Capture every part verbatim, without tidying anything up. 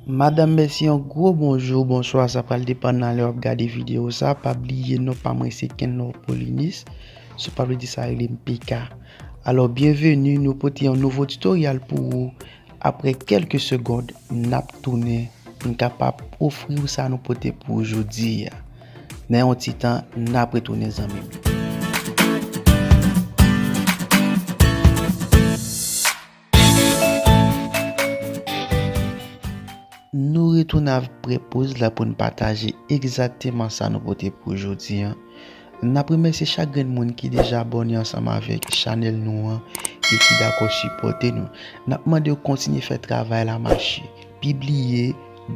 Madanm, mèsi, yon gwo bonjou, bonswa, sa pral depann nan lè w ap gade videyo sa. Pa bliye non pa mwen se Kenlor Polinis. Si w pa vle di sa, rele m P K. Alò, byenveni, nou pote yon nouvo tutorial pou ou. Apre kèlke segond, n ap tounen pou n kapab ofri w sa nou pote pou ou jodi a. Nan yon ti tan, n ap retounen, zanmi m. Nou retounen apre poz la pou n pataje egzakteman sa nou pote pou jodi a. N ap remèsye chak grenn moun ki deja abòne ansanm avèk chanèl nou an e ki dakò sipòte nou. N ap mande w kontinye fè travay la mache. Pibliye,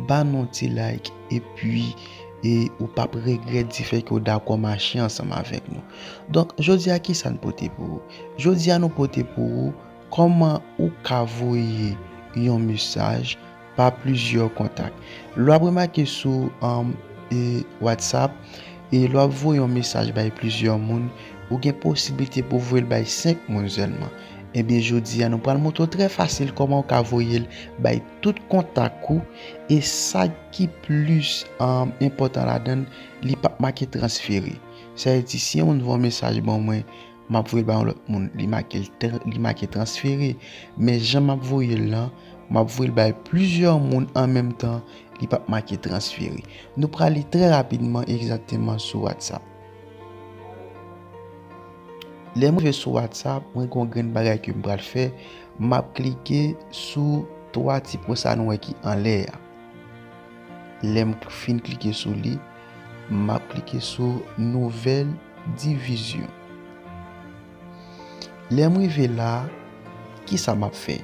ba n yon ti like, epi, e ou p ap regrèt difèt ke w dakò mache ansanm avèk nou. Donk, jodi a, ki sa n pote pou ou? Jodi a, nou pote pou ou kòman ou ka voye yon mesaj pa plizyè kontak. Lè w ap remake sou, um, e, WhatsApp, e lè w ap voye yon mesaj bay plizyè moun, ou gen posiblite pou voye l bay senk moun sèlman. Ebyen, jodi a, nou pral montre w trè fasil kòman ou ka voye l bay tout kontak ou, e sa ki plis, um, enpòtan ladan l, li p ap make transfere. Sa vle di, si yon moun voye yon mesaj ban mwen, m ap voye l bay yon lòt moun, li make l tr-, li make transfere. Men jan m ap voye l lan, m ap voye l bay plizyè moun an menm tan, li p ap make transfere. Nou prale trè rapidman egzakteman sou WhatsApp. Lè m rive sou WhatsApp, mwen gen yon grenn bagay ke m pral fè. M ap klike sou twa ti pwen sa nou wè ki anlè a. Lè m fin klike sou li, m ap klike sou nouvèl divizyon. Lè m rive la, ki sa m ap fè?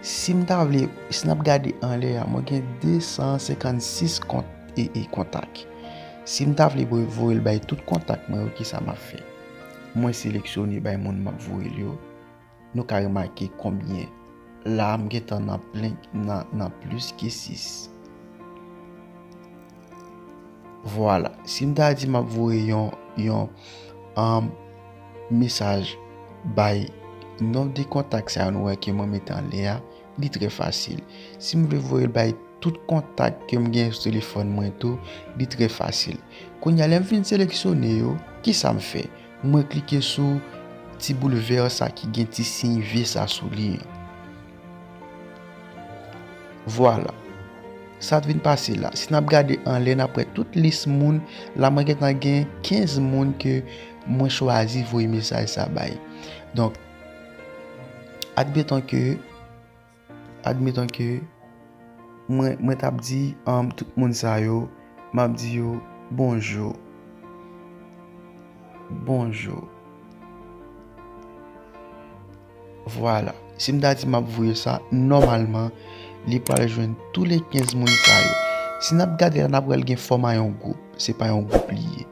Si m ta vle, si n ap gade anlè a, mwen gen de san senkannsis kont e, e kontak. Si m ta vle voye, voye l bay tout kontak mwen yo, ki sa m ap fè? Mwen seleksyone bay moun m ap voye l yo. Nou ka remake konbyen. La, m gentan nan plen, nan, nan plis ke sis. Vwala. Si m ta di m ap voye yon, yon, um, mesaj bay nonb de kontak sa yo nou wè ke mwen mete anlè a, li trè fasil. Si m vle voye l bay tout kontak ke m gen sou telefòn mwen tou, li trè fasil. Kounye a, lè m fin seleksyone yo, ki sa m fè? Mwen klike sou ti boul vè sa ki gen ti siy V sa sou li an. Vwala. Sa t vin pase la. Si n ap gade anlè, n ap wè tout lis moun. La, mwen gentan gen kenz moun ke mwen chwazi voye mesaj sa bay. Donk, admeton ke, admeton ke mwen, mwen t ap di, um, tout moun sa yo, m ap di yo, "Bonjou. Bonjou." Vwala. Si m ta di m ap voye sa, nòmalman, li pral jwenn tou le kenz moun sa yo. Si n ap gade la, n ap wè l gen fòma yon gwoup. Se pa yon gwoup li ye.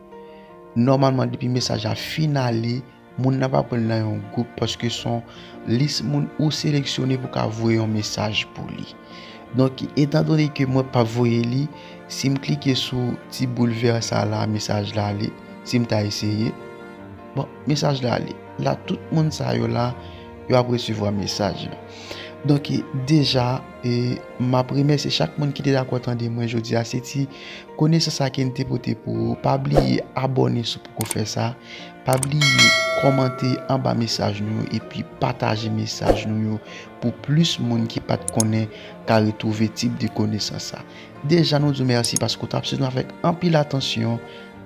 Nòmalman, depi mesaj la fin ale, moun nan pa pran l nan yon gwoup paske se yon lis moun ou seleksyone pou ka voye yon mesaj pou li. Donk, etan done ke mwen p ap voye li, si m klike sou ti boul vè sa la, mesaj la ale, si m ta eseye, bon, mesaj la ale. La, tout moun sa yo la, yo ap resevwa mesaj la. Donk, e, deja, e, m ap remèsye chak moun ki te dakò tande mwen jodi a. Se ti konesans sa ke n te pote pou ou. Pa bliye abòne si w poko fè sa. Pa bliye kòmante anba mesaj nou yo epi pataje mesaj nou yo pou plis moun ki pa t konnen ka retwouve tip de konesans sa. Deja, nou di w mèsi paske w t ap swiv nou avèk anpil atansyon.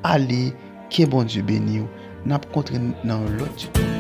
Ale, ke Bondye beni w. N ap kontre n nan yon lòt tuto.